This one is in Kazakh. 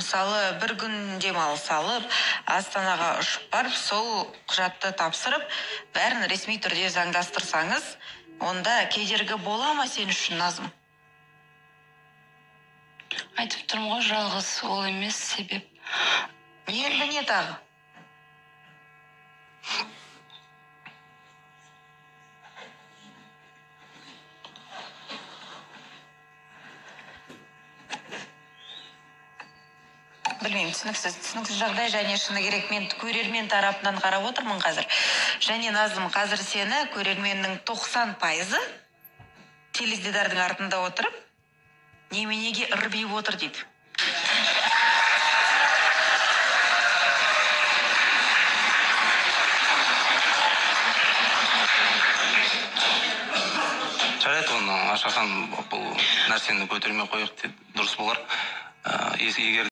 Мысалы, бір күн демалыс алып, Астанаға ұшып барып, сол құжатты тапсырып, бәрін ресми түрде заңдастырсаңыз, онда кедергі бола ма сен үшін, Назым? Айтып тұрмын ғой, жалғыз ол емес себеп. Енді не тағы? Білмеймін, түсініксіз жағдай. Және шыны керек, мен көрермен тарапынан қарап отырмын қазір. Және Назым, қазір сені көрерменнің 90% теледидардың артында отырып, неменеге ырбиып отыр дейді. Жарайды, оны Ашахан, бұл нәрсені көтермей қояйық деп дұрыс болар. Егер